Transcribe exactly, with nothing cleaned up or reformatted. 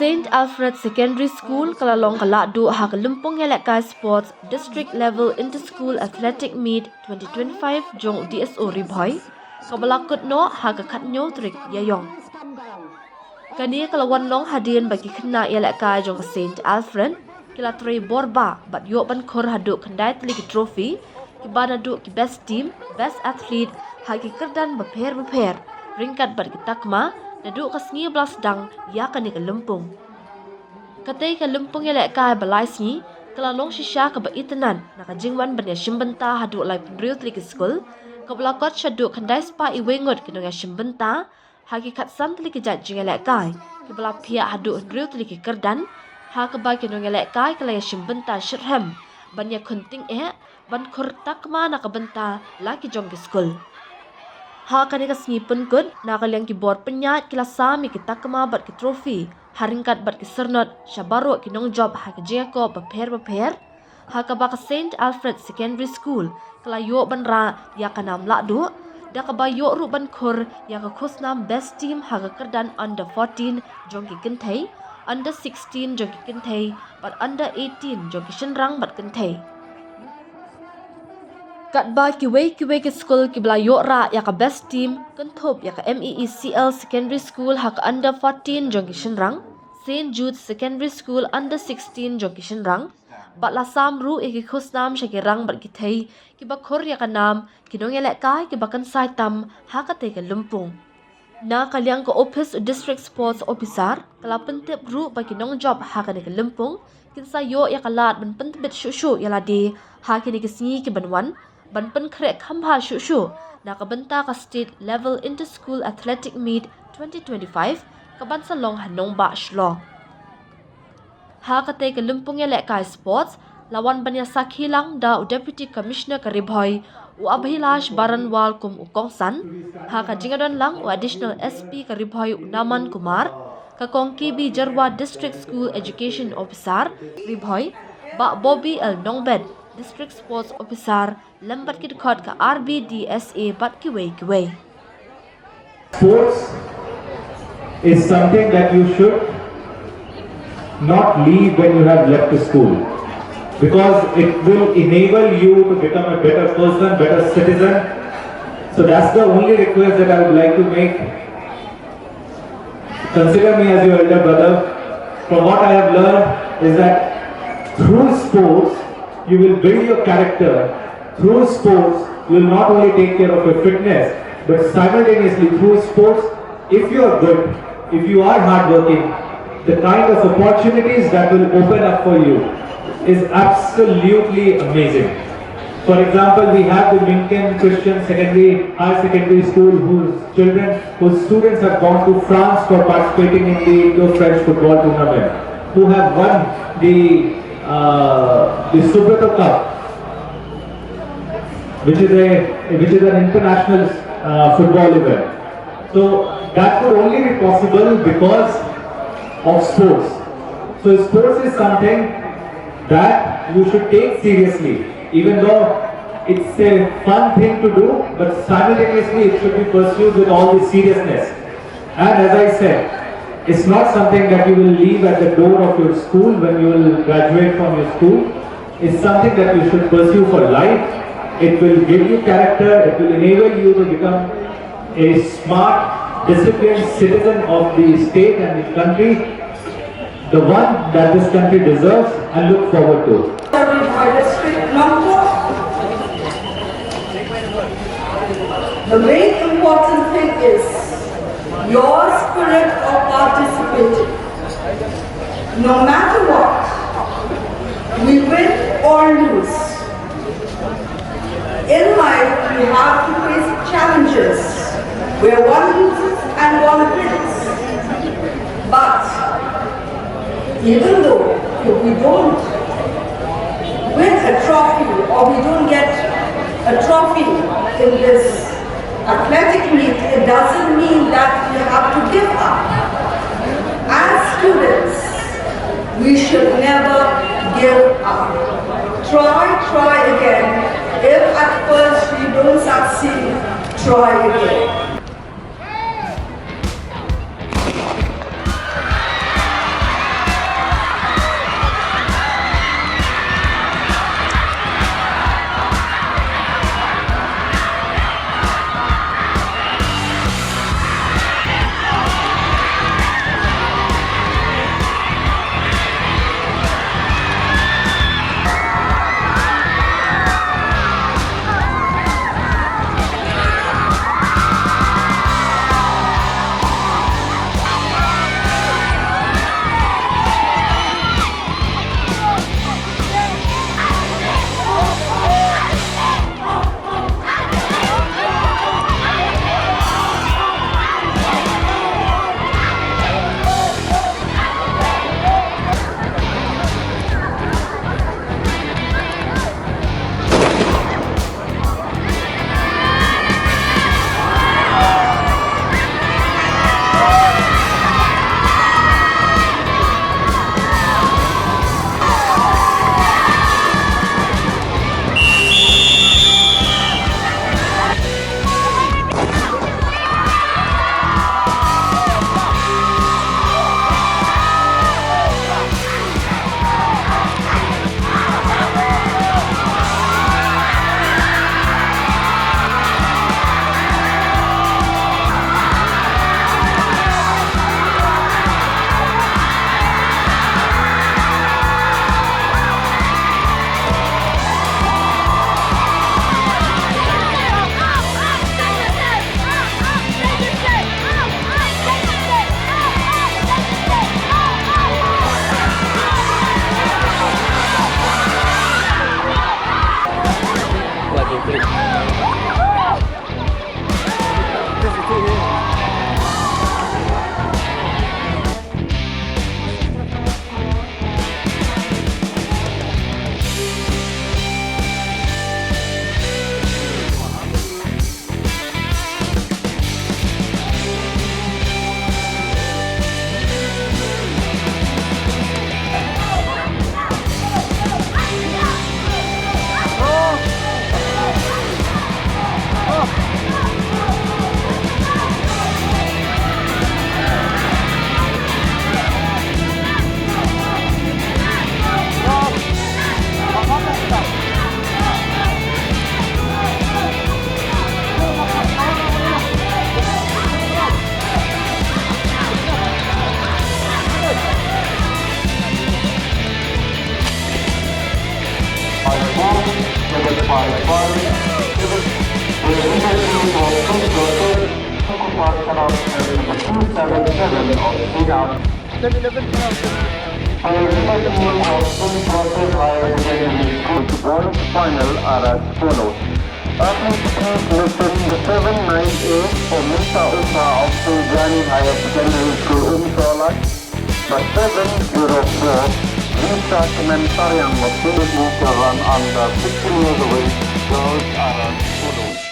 Saint Alfred Secondary School ka la long ka lahduh ha ka lympung ïalehkai sports District Level Inter-School Athletic Meet twenty twenty-five jong u D S O Ri Bhoi, kaba la kut noh ha ka khathynñiew tarik Ïaiong. Kane ka la wan long hadien ba ki khynnah ïalehkai jong ka Saint Alfred ki la trei bor bha bad ïoh ban khur haduh khyndai tylli ki trophy, kiba naduh ki best team, best athlete, ha ki kyrdan bapher bapher, ryngkat bad ki takma naduh ka sngi ba la sdang ïa kane ka lympung. Katei ka lympung ïalehkai ba lai sngi ka la long shisha kaba itynnad na ka jingwan ban ïashim bynta haduh laiphew hynriew tylli ki skul, kaba la kot shaduh khyndai spah iwei ngut ki nongïashim bynta ha ki khatsan tylli ki jait jingïalehkai, kiba la phiah haduh hynriew tylli ki kyrdan, ha kaba ki nongïalehkai ki la ïashim bynta shitrhem ban ïakhun tyngeh, ban khur takma na ka bynta la ki jong ki skul. Ha kane ka sngi pynkut, na ka liang ki bor pynïaid ki la sam ïa ki takma bad ki trophy ha ryngkat bad ki syrnod sha baroh ki nongjop ha ki jingïakop bapher bapher, ha kaba ka Saint Alfred Secondary School ka la ïoh ban rah ïa ka nam lahduh, da kaba ïoh ruh ban khur ïa ka khusnam best team ha ka kyrdan under fourteen jong ki kynthei, under sixteen jong ki kynthei, bad under eighteen jong ki shynrang bad kynthei. Katba kiwei kiwei ki skul kiba la ïoh rah ïa ka best team, kynthup ïa ka M E E C L Secondary School ha ka under fourteen jong ki shynrang, Saint Jude Secondary School under sixteen jong ki shynrang, bad la sam ruh ïa ki khusnam sha ki rang bad ki thei kiba khur ïa ka nam ki nongïalehkai kiba kynsai tam ha katei ka lympung. Na ka liang ka ophis u District Sports Officer ka la pyntip ruh ba ki nongjop ha kane ka lympung kin sa ïoh ïa ka lad ban pyntbit shuh shuh ïa lade ha kine ki sngi kiban wan, ban pynkhreh kham bha shuh shuh na ka bynta ka State Level Inter-School Athletic Meet twenty twenty-five kaban sa long ha nongbah Shillong. Ha katei ka lympung ïalehkai sports la wan ban ïasakhi lang da u Deputy Commissioner ka Ri Bhoi, u Abhilash Baranwal kum u kongsan, ha ka jingïadon lang u Additional S P ka Ri Bhoi u Naman Kumar, ka Kong K B Jyrwa District School Education Officer Ri Bhoi, Bah Bobby L Nongbet District Sports Officer, lem bad ki dkhot ka R B D S A bad kiwei kiwei. Sports is something that you should not leave when you have left the school, because it will enable you to become a better person, better citizen. So that's the only request that I would like to make. Consider me as your elder brother. From what I have learned is that through sports, you will build your character. Through sports, you will not only take care of your fitness, but simultaneously through sports, if you are good, if you are hardworking, the kind of opportunities that will open up for you is absolutely amazing. For example, we have the Minkin Christian Secondary, High Secondary School, whose children, whose students have gone to France for participating in the Indo-French football tournament, who have won the, uh, the Subroto Cup, which is a, which is an international, uh, football event. So that could only be possible because of sports. So sports is something that you should take seriously, even though it's a fun thing to do, but simultaneously it should be pursued with all the seriousness. And as I said, it's not something that you will leave at the door of your school when you will graduate from your school. It's something that you should pursue for life. It will give you character, it will enable you to become a smart, disciplined citizen of the state and the country, the one that this country deserves and look forward to. District number. The main important thing is your spirit of participating. No matter what, we win or lose. In life, we have to face challenges where one loses and one wins. But even though if we don't win a trophy or we don't get a trophy in this athletic meet, it doesn't mean that we have to give up. As students, we should never give up. Try, try again. If at first you don't succeed, try again. five five. The leadership of two process, two seven seven of Sina. The leadership of two process higher secondary school. Boys final are as follows. Athletes, please listen. The seven nine A for Misa Upa of Saint Johnny Higher Secondary School, Umsawlai. The seven zero four Lisa Kmen Tariang of Saint Luke run under sixteen years of age. Girls are as follows.